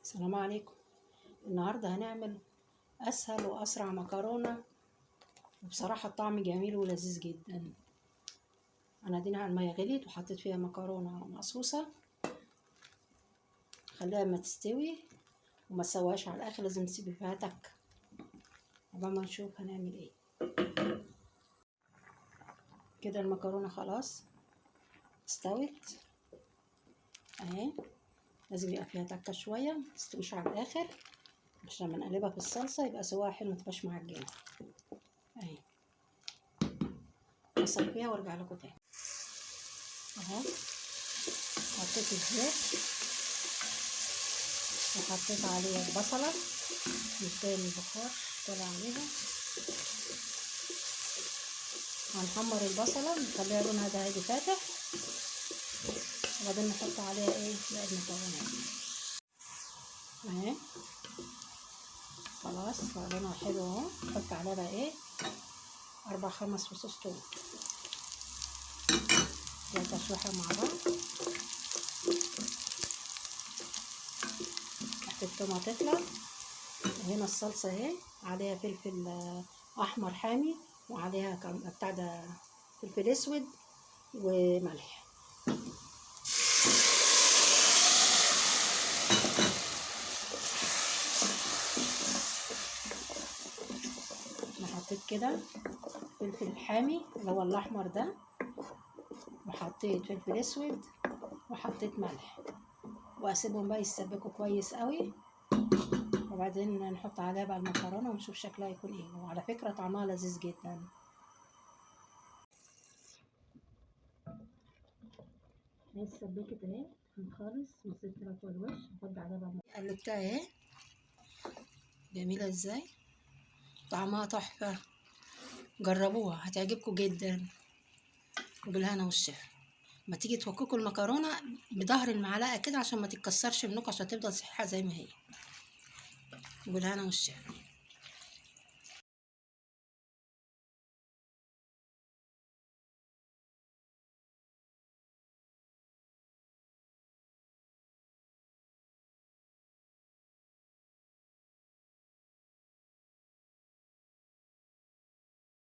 السلام عليكم. النهارده هنعمل اسهل واسرع مكرونه، وبصراحة الطعم جميل ولذيذ جدا. انا ادينا المية غليت وحطيت فيها مكرونه مقصوصة، خليها ما تستوي وما تسويهاش على الاخر، لازم تسيبي فيها تكه عقبال ما نشوف هنعمل ايه. كده المكرونه خلاص استوت اهي، لازم يبقى فيها تكه شوية، ما تستويش على الاخر عشان لما نقلبها في الصلصه يبقى سواها حلو ما تبقاش معجنه اهي. اصفيها وارجع لكم تاني. اهو حطيت الزيت وحطيت عليها البصله، مش باين البخار طلع عليها. هنحمر البصله نخليها لونها ذهبي فاتح، وبعدين نحط عليها ايه باقي المكونات اهي. خلاص لونها حلو اهو. نحط عليها بقى ايه 4 5 فصوص توم، تشويحه مع بعض. تحت التومه تطلع. وهنا الصلصه اهي عليها فلفل احمر حامي، وعليها بتاع ده فلفل اسود وملح. انا حطيت كده فلفل حامي اللي هو الاحمر ده، وحطيت فلفل اسود وحطيت ملح، واسيبهم بقى يتسبكوا كويس قوي، وبعدين نحط عليها بقى المكرونه ونشوف شكلها يكون ايه. وعلى فكرة طعمها لذيذ جدا. هي اتسبكت اهي خالص والزيت طلع فوق الوش. نحط عليها بقى، قلبتها اهي جميلة ازاي، طعمها تحفة، جربوها هتعجبكم جدا، وبالهنا والشفا. ما تيجي تفككوا المكرونه بظهر المعلقة كده عشان ما تتكسرش منكم، عشان تفضل صحيحه زي ما هي. وبالهنا والشفا.